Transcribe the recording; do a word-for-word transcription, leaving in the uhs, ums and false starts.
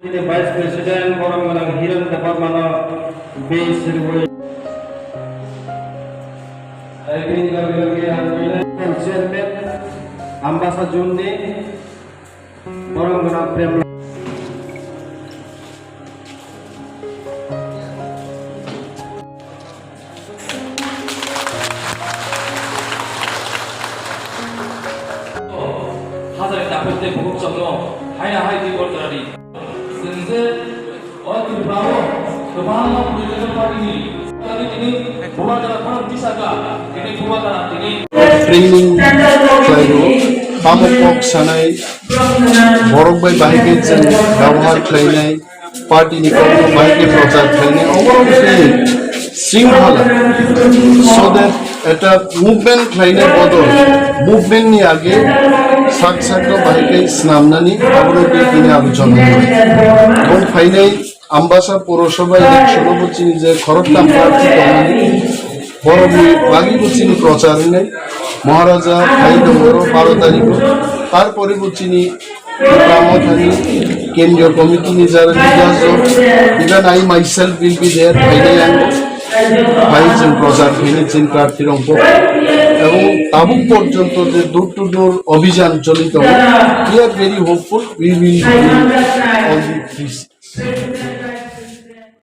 Vice President borom gwnang Hiren Debbarmano base rwui. Chairman Ambasa June ni borom gwnang Prem. Hazar tapete buhuk chongno haina hai di borjorani. Sengse o Tripura o kebangma political party ni tini bubagra khorang tisaka tini bubagra tini. Training khlaio, tamo kok sanai, borok bai bahai khe chwng byabohar khlainai, party ni kokno bahai khe prochar khlainai, oborok se singhala. So that eta movement khlainai bodol, movement ni age sak sak no bahai khe snamnani abono tei tini alochona khlai. Bo phainai Ambasa Purosabha election o bo chini je khoroktham prarthi tongmani, borokni bagwi bo chini prochar wngnai. Maharaja phai tongo baro tarikh o, tarpore bo chini Tipra Mothani Kendriya Committee ni jara leaders rok, even I myself will be there, phainai ang phai chwng prochar khainai chini prarthi rok bo. Ebong tabuk porjonto je door to door abhijan choli tongo, we are very hopeful, we will win all the three seats.